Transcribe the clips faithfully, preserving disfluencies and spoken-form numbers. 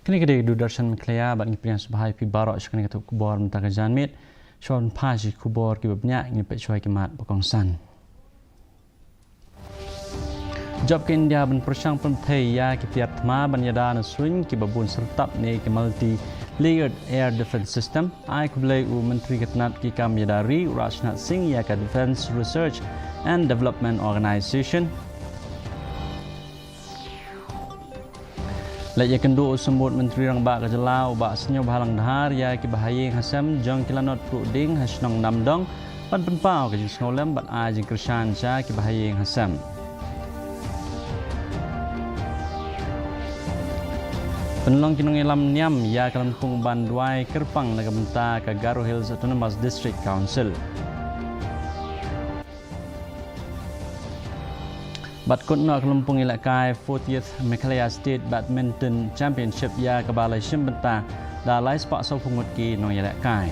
Kane ka dei ka Doordarshan Meghalaya bad ngi pdiang sngewbha ïa phi baroh sha kane ka tuh khubor mynta ka janmiet. Shuwa ban phai sha ki khubor kiba bniah, ngin peit shuwa ïa ki mat ba kongsan. Jop ka India ban pyrshang pynthei ïa ki tiar thma ban ïada na suiñ kiba bun syrtap ne ki multi-layered air defense system. Ai khublei u Myntri ka tnat ki kam ïada ri u Rajnath Singh ïa ka Defense Research and Development Organization. Leit ïakynduh u Symbud Myntri Rangbah ka jylla u Bah Sniawbhalang Dhar ïa ki bahaïing hasem jong ki lanot pruh ding ha shnong Namdong ban pynpaw ka jingsngewlem bad ai jingkyrshan sha ki bahaïing hasem. Pynlong ki nongïalam niam ïa ka lympung ban duwai kyrpang na ka bynta ka Garo Hills Autonomous District Council. Bad kut noh ka lympung ïalehkai fortieth Meghalaya State Badminton Championship ïa kaba la shim bynta da lai spah sawphew ngut ki nongïalehkai.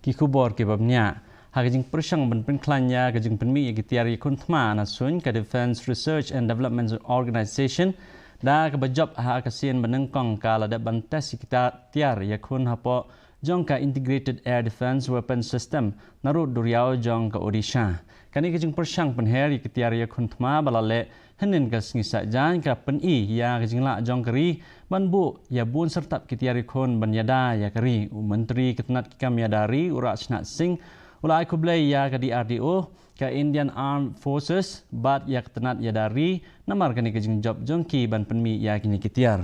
Ki khubor kiba bniah. Ha ka jingpyrshang ban pynkhlaiñ ïa ka jingpynmih ïa ki tiar ïakhun thma na suiñ, ka Defense Research and Development Organization da kaba jop ha ka sien ba nyngkong ka la dep ban test ïa ki ta-, tiar ïakhun hapoh jong ka Integrated Air Defense Weapon System na rud duriaw jong ka Odisha. Kane ka jingpyrshang pynher ïa ki tiar ïakhun thma ba la leh hynnin ka sngi Saitjaiñ ka pyni ïa ka jinglah jong ka ri ban buh ïa bun syrtap ki tiar ïakhun ban ïada ïa ka ri. U Myntri ka tnat ki kam ïada ri u Rajnath Singh u la ai khublei ïa ka D R D O, ka Indian Armed Forces bad ïa ka tnat ïada ri namar kane ka jingjop jong ki ban pynmih ïa kine ki tiar.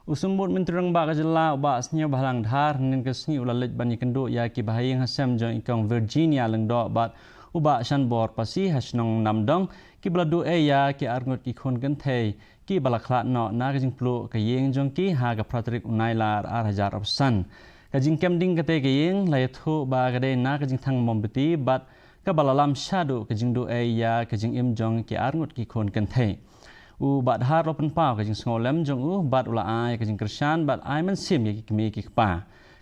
U Symbud Myntri Rangbah ka jylla u Bah Sniawbhalang Dhar hynnin ka sngi u la leit ban ïakynduh ïa ki bahaïing hasem jong i Kong Virginia Lyngdoh bad u Bah Shanbor Pasi ha shnong Namdong kiba la duh ei ïa ki arngut ki khun kynthei kiba la khlad noh na ka jingpluh ka ïing jong ki ha ka phra tarik u Nailar ar hajar arphew san. Ka jingkem ding katei ka ïing la ïathuh ba ka dei na ka jingthang mombati bad kaba la lam shaduh ka jingduh ei ïa ka jingim jong ki arngut ki khun kynthei. U Bah Dhar u la pynpaw ka jingsngewlem jong u bad u la ai ka jingkyrshan bad ai mynsiem ïa ki kmie ki kpa.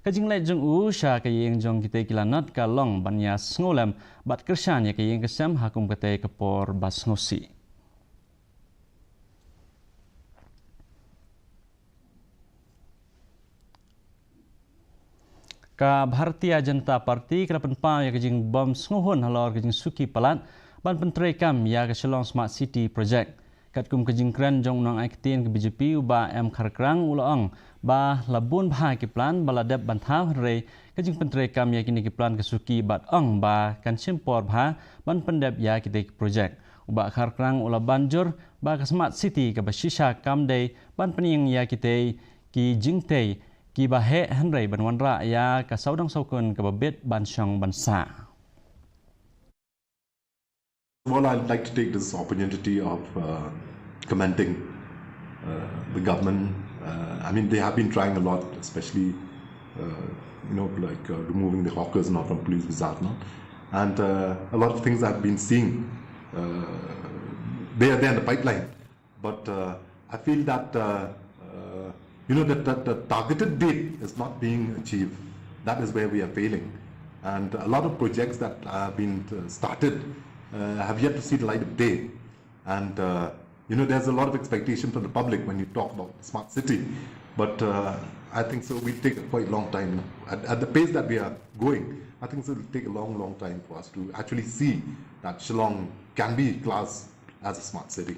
Ka jingleit jong u sha ka ïing jong kitei ki lanot ka long ban ïa sngewlem bad kyrshan ïa ka ïing ka sem ha kum katei ka por ba sngewsih. Ka Bharatiya Janata Party ka la pynpaw ïa ka jingbym sngewhun halor ka jingsuki palat ban pyntreikam ïa ka Shillong Smart City Project. Katkum ka jingkren jong u nongai ktien ka B J P u Bah M Kharkrang u la ong ba la bun bha ki plan ba la dep ban thaw, hynrei ka jingpyntreikam ïa kine ki plan ka suki bad ong ba kan shim por bha ban pyndep ïa kitei ki project. U Bah Kharkrang u la ban jur ba ka Smart City kaba shisha kam dei ban pynïeng ïa kitei ki jingtei kiba heh, hynrei ban wanrah ïa ka sawdong sawkun kaba bit ban shong ban sah. Well, I'd like to take this opportunity of uh, commending uh, the government. Uh, I mean, they have been trying a lot, especially uh, you know, like uh, removing the hawkers now from Police Bazaar now, and uh, a lot of things I've been seeing. Uh, they are there in the pipeline, but uh, I feel that uh, uh, you know that, that the targeted date is not being achieved. That is where we are failing, and a lot of projects that have been uh, started uh, have yet to see the light of day. And uh, you know, there's a lot of expectation from the public when you talk about the smart city, but uh, I think so. We take a quite long time at, at the pace that we are going. I think so it'll take a long, long time for us to actually see that Shillong can be classed as a smart city.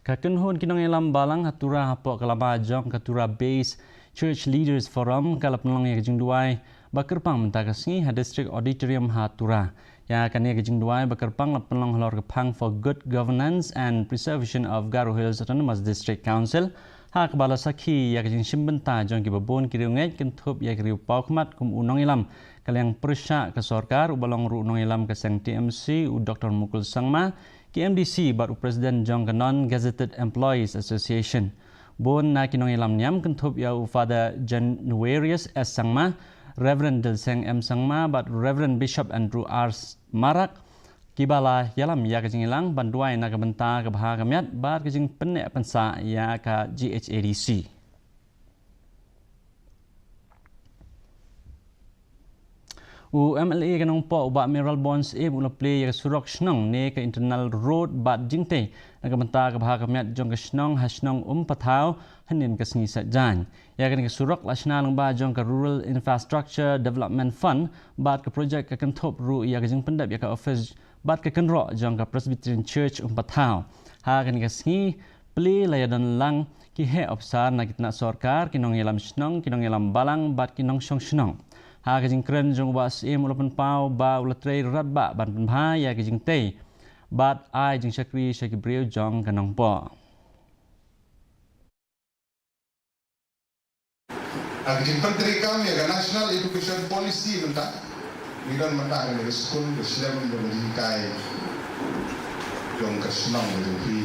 Ka kynhun ki nongïalam balang ha Tura hapoh ka lama jong ka Tura Based Church Leaders Forum ka la pynlong ïa ka jingduwai ba kyrpang mynta ka sngi ha District Auditorium ha Tura. Ïa kane ka jingduwai ba kyrpang la pynlong halor ka phang for good governance and preservation of Garo Hills Autonomous District Council, ha kaba la sakhi ïa ka jingshim bynta jong kiba bun ki riewngeit kynthup ïa ka riew paw khmat kum u nongïalam ka liang pyrshah ka sorkar uba long ruh u nongïalam ka seng T M C u Doctor Mukul Sangma, ki M D C bad u President jong ka Non Gazetted Employees Association. Bun na ki nongïalam niam kynthup ïa u Father Januarius S Sangma, Reverend Dilseng M Sangma bad Reverend Bishop Andrew R Marak, kiba la ïalam ïa ka jingïalang ban duwai na ka bynta ka bha ka miat bad ka jingpynneh pynsah ïa ka G H A D C. U M L A ka Nongpoh u Bah Mayralborn Syiem u la plie ïa ka surok shnong ne ka internal road bad jingtei na ka bynta ka bha ka miat jong ka shnong ha shnong Umpathaw hynnin ka sngi Saitjaiñ. Ïa kane ka surok la shna lyngba jong ka Rural Infrastructure Development Fund bad ka projek ka kynthup ruh ïa ka jingpyndep ïa ka ophis bad ka kynroh jong ka Presbyterian Church Umpathaw. Ha kane ka sngi plie la ïadon lang ki heh ophisar na ki tnat sorkar, ki nongïalam shnong, ki nongïalam balang bad ki nongshong shnong. Ha ka jingkren jong u Bah Syiem u la pynpaw ba u la trei radbah ban pynbha ïa ka jingtei bad ai jingshakri sha ki briew jong ka Nongpoh. Ha ka jingpyntreikam ïa ka National Education Policy mynta, ngi don mynta ha kane ka skul ka shlem jong ka jinghikai jong ka shnong ka jong phi.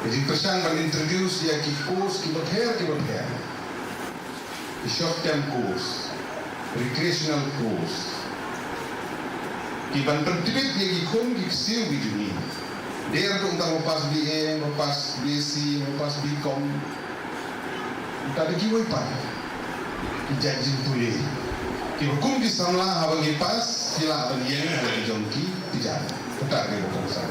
Ka jingpyrshang ban introduce ïa ki course kiba pher kiba pher. Ki short term course, recreational course. Ki ban pyntbit ïa ki khun ki ksiew ki jong ngi. Dei ruh tang ba pass B A, ba pass B S C, ba pass B Com. Mynta da kiwei pat ki jait jingpule kiba kum ki samla haba ngi pass ki lah ban ïeng ha la ki jong ki tija. Kata ka dei ka kongsan.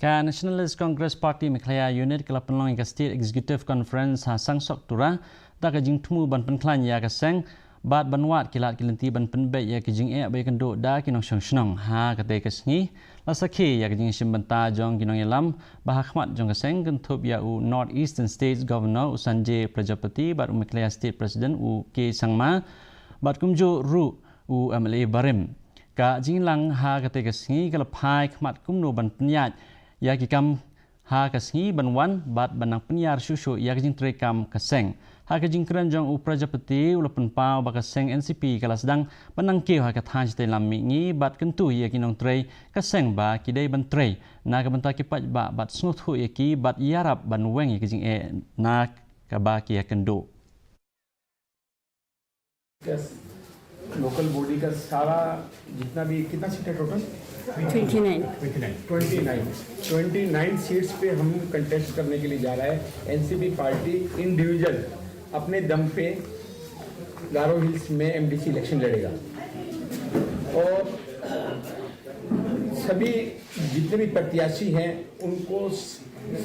Ka Nationalist Congress Party Meghalaya Unit ka la pynlong ïa ka State Executive Conference ha Sangsok Tura da ka jingthmu ban pynkhlaiñ ïa ka seng bad ban wad ki lad ki lynti ban pynbeit ïa ka jingeh ba ïakynduh da ki nongshong shnong. Ha katei ka sngi la sakhi ïa ka jingïashim bynta jong ki nongïalam ba ha khmat jong ka seng kynthup ïa u North Eastern States Governor u Sanjay Prajapati bad u Meghalaya State President u K Sangma bad kumjuh ruh u M L A barim. Ka jingïalang ha katei ka sngi ka la phai khmat kumno ban pynïaid ïa ki kam ha ka sngi ban wan bad ban nang pynïar shuh shuh ïa ka jingtrei kam ka seng. Ha ka jingkren jong u Prajapati u la pynpaw ba ka seng N C P ka la sdang ban nang kiew ha ka thaiñ shatei lam mihngi bad kyntu ïa ki nongtrei ka seng ba ki dei ban trei na ka bynta ki paidbah bad sngewthuh ïa ki bad ïarap ban weng ïa ka jingeh na kaba ki ïakynduh. यस, लोकल बॉडी का सारा जितना भी, कितना सीट है टोटल? ट्वेंटी नाइन। ट्वेंटी नाइन। ट्वेंटी नाइन सीट्स पे हम कंटेस्ट करने के लिए जा रहा है। एनसीपी पार्टी इंडिविजुअल अपने दम पे गारो हिल्स में एमडीसी इलेक्शन लड़ेगा और सभी जितने भी प्रत्याशी हैं उनको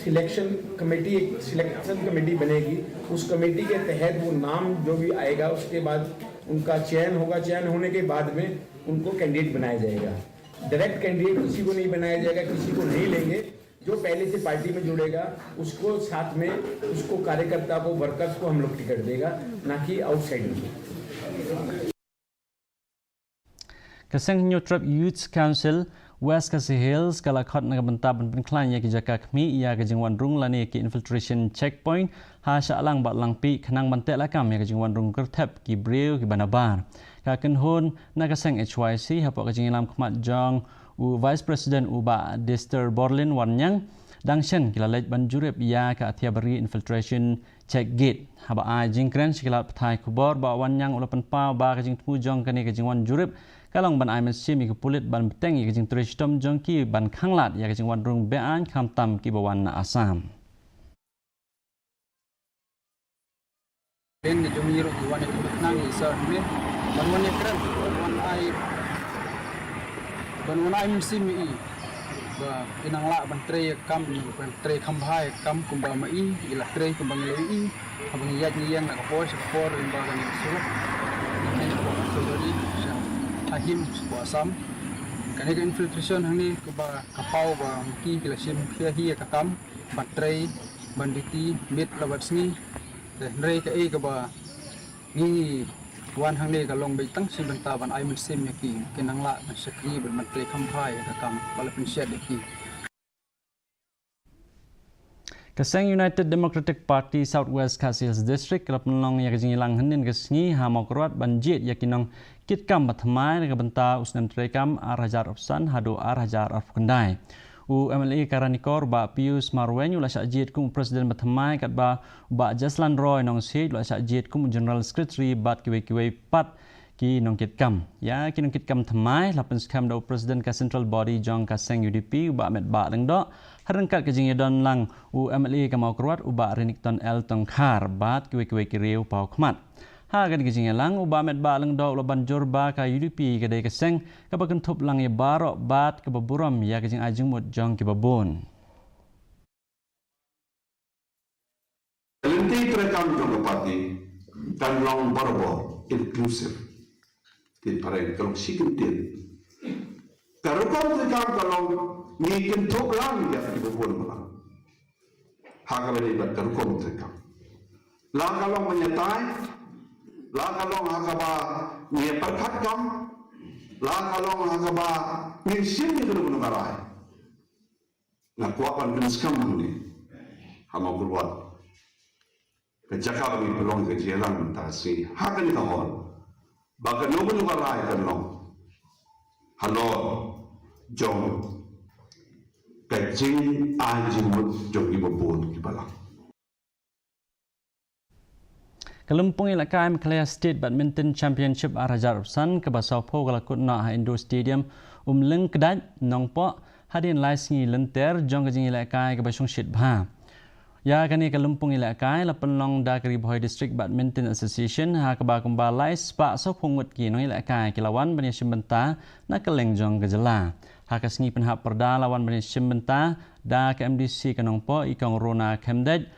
सिलेक्शन कमेटी, एक सिलेक्शन कमेटी बनेगी। उस कमेटी के तहत वो नाम जो भी आएगा उसके बाद उनका चयन होगा। चयन होने के बाद में उनको कैंडिडेट बनाया जाएगा। डायरेक्ट कैंडिडेट किसी को नहीं बनाया जाएगा, किसी को नहीं लेंगे। जो पहले से पार्टी में जुड़ेगा उसको साथ में, उसको कार्यकर्ता को, वर्कर्स को हम लोग टिकट देगा, ना कि आउटसाइडर को। Ka seng Hynñiewtrep Youth Council West Khasi Hills ka la khot na ka bynta ban pynkhlaiñ ïa ki jaka khmih ïa ka jingwan rung lane ki infiltration checkpoint ha Shahlang bad Langpih khnang ban teh lakam ïa ka jingwan rung kyrthep ki briew kiba nabar. Ka kynhun na ka seng H Y C hapoh ka jingïalam khmat jong u Vice President u Bah Dexter Borlin Wanniang dang shen ki la leit ban jurip ïa ka Athiabari infiltration check gate. Haba ai jingkren sha ki lad pathai khubor, Bah Wanniang u la pynpaw ba ka jingthmu jong kane ka jingwan jurip ka long ban ai mynsiem ïa ki pulit ban bteng ïa ka jingtrei shitom jong ki ban khanglad ïa ka jingwan rung be-aiñ khamtam kiba wan na Assam. Ren ka jong ngi ruh ngi wan ïa ka khnang ïa i sir ne ban wan ïa kren ban wan ai ban wan ai mynsiem ïa i ba i nang lah ban trei ïa ka kam, ban trei kham bha ïa ka kam kumba ma i i la trei kumba ngi la ïohi haba ngi ïaid ngi ïeng na ka por sha ka por lyngba kane ka surok. Ngi kren hapoh ka February sha ha Him sha Assam. Kane ka infiltration hangne kaba ka paw ba ki ki la shim khia hi ïa ka kam ban trei ban duty miet la bad sngi. Te hynrei kaei kaba ngi wan hangne ka long beit tang shi bynta ban ai mynsiem ïa ki, ki nang lah ban shakri bad ban trei kham bha ïa ka kam ba la pynshad ïa ki. Ka seng United Democratic Party South West Khasi Hills District ka la pynlong ïa ka jingïalang hynnin ka sngi ha Mawkyrwat ban jied ïa ki nongkitkam ba thymmai na ka bynta u snem treikam ar hajar arphew san haduh ar hajar arphew khyndai. U M L A ka Ranikor Bah Pius Marwein u la shah jied kum u President ba thymmai katba u Bah Jaslan Roy Nongsiej u la shah jied kum u General Secretary bad kiwei kiwei pat ki nongkitkam. Ïa ki nongkitkam thymmai la pynskhem da u President ka Central Body jong ka seng U D P u Bah Metbah Lyngdoh ha ryngkat ka jingïadon lang u M L A ka Mawkyrwat u Bah Renikton L Tongkhar bad kiwei kiwei ki riew paw khmat. Ha kane ka jingïalang, u Bah Metbah Lyngdoh u la ban jur ba ka U D P ka dei ka seng kaba kynthup lang ïa baroh bad kaba burom ïa ka jingai jingmut jong kiba bun. Ka lynti treikam jong ka party kan long barabor inclusive. Te phareng ka long shi kyntien. Ka rukom treikam ka long ngi kynthup lang ïa kiba bun ba lang. Ha kaba ïadei bad ka rukom treikam. La ka long ban ïatai, la ka long ha kaba ngi ïa pyrkhat kam, la ka long ha kaba ngi shim ïa kano kano ka rai. Nga kwah ban pynskhem hangne ha Mawkyrwat, ka jaka ba ngi pynlong ka jingïalang mynta ka sngi ha kane ka hall, ba kano kano ka rai kan long halor jong ka jingai jingmut jong kiba bun kiba lang. Ka lympung ïalehkai Meghalaya State Badminton Championship ar hajar arphew san kaba sawphew ka la kut noh ha Indoor Stadium Umlyngkdait, Nongpoh, hadien lai sngi lynter jong ka jingïalehkai kaba shongshit bha. Ïa kane ka lympung ïalehkai la pynlong da ka Ri Bhoi District Badminton Association, ha kaba kumba lai spah sawphew ngut ki nongïalehkai ki la wan ban ïashim bynta na kylleng jong ka jylla. Ha ka sngi pynhap pyrda la wan ban ïashim bynta da ka M D C ka Nongpoh, i Kong Rona Khymdeit,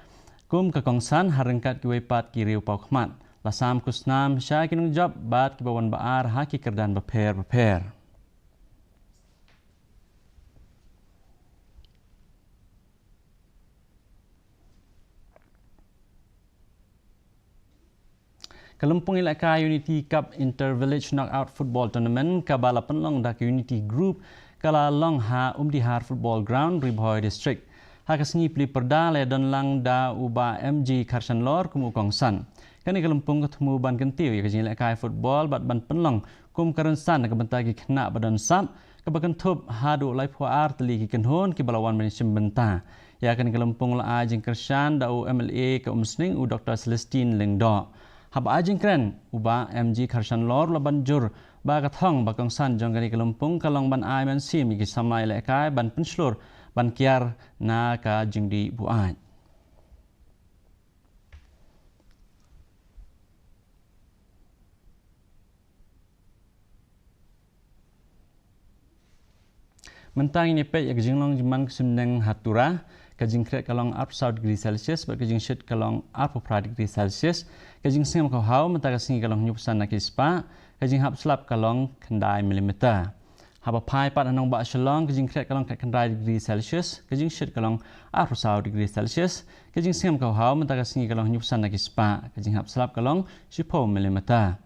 kum ka kongsan, ha ryngkat kiwei pat ki riew paw khmat. La sam khusnam sha ki nongjop bad kiba wan ba-ar ha ki kyrdan bapher bapher. Ka lympung ïalehkai Unity Cup Inter Village Knockout Football Tournament kaba la pynlong da ka Unity Group ka la long ha Umdihar Football Ground, Ri Bhoi District. Ha ka sngi plie pyrda la ïadon lang da u Bah M G Kharshanlor kum u kongsan. Kane ka lympung ka thmu ban kyntiew ïa ka jingïalehkai football bad ban pynlong kum ka rynsan na ka bynta ki khynnah ba don sap, kaba kynthup haduh laiphew ar tylli ki kynhun kiba la wan ban ïashim bynta. Ïa kane ka lympung la ai jingkyrshan da u M L A ka Umsning, u Doktor Celestine Lyngdoh. Haba ai jingkren, u Bah M G Kharshanlor la ban jur ba ka thong ba kongsan jong kane ka lympung ka long ban ai mynsiem ïa ki samla ïalehkai ban pynshlur ban kiar na ka jingdih buaid. Mynta ngin ïa peit ïa ka jinglong jingman ka suiñbneng ha Tura. Ka jingkhreh ka long arphew saw degree Celsius bad ka jingshit ka long arphew phra degree Celsius. Ka jingsngem ka haw mynta ka sngi ka long hynñiewphew san na ki spah. Ka jinghap slap ka long khyndai millimeter. Haba phai pat ha nongbah Shillong, ka jingkhreh ka long khatkhyndai degree Celsius, ka jingshit ka long arphew saw degree Celsius, ka jingsngem ka haw mynta ka sngi ka long hynñiewphew san na ki spah, ka jinghap slap ka long shiphew millimeter.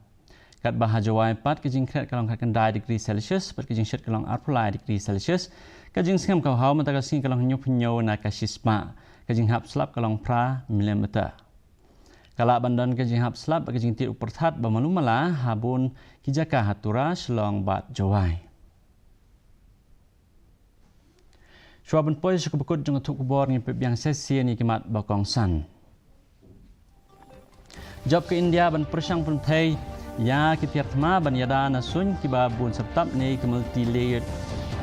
Katba ha Jowai pat, ka jingkhreh ka long khatkhyndai degree Celsius bad ka jingshit ka long arphew lai degree Celsius, ka jingsngem ka haw mynta ka sngi ka long hynñiewphew hynñiew na ka shispah, ka jinghap slap ka long phra millimeter. Ka lah ban don ka jinghap slap bad ka jingtied u pyrthat ba malu mala ha bun ki jaka ha Tura, Shillong bad Jowai. Shuwa ban poi sha kaba kut jong ka thup khubor, ngin peit biang shisien ïa ki mat ba kongsan. Jop ka India ban pyrshang pynthei ïa ki tiar thma ban ïada na suiñ kiba bun syrtap ne ka multi-layered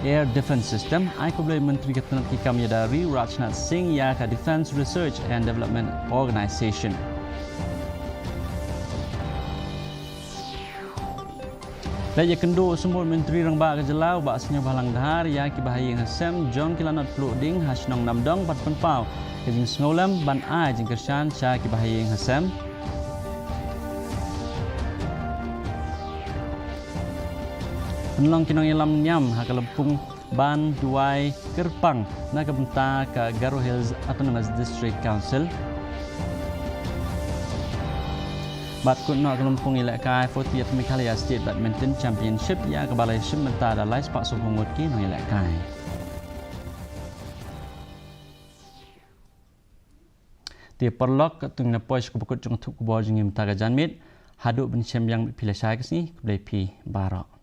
air defense system. Ai khublei Myntri ka tnat ki kam ïada ri u Rajnath Singh ïa ka Defense Research and Development Organization. Leit ïakynduh u Symbud Myntri Rangbah ka jylla u Bah Sniawbhalang Dhar ïa ki bahaïing hasem jong ki lanot pluh ding ha shnong Namdong ban pynpaw ka jingsngewlem ban ai jingkyrshan sha ki bahaïing hasem. Pynlong ki nongïalam niam ha ka lympung ban duwai kyrpang na ka bynta ka Garo Hills Autonomous District Council. Bad kut noh ka lympung ïalehkai fortieth Meghalaya State Badminton Championship ïa kaba la shim bynta da lai spah sawphew ngut ki nongïalehkai. Te paralok, katno ngin ïa poi sha kaba kut jong ka thup khubor jong ngi mynta ka janmiet. Haduh ban shem biang bad phi lashai ka sngi, khublei phi baroh.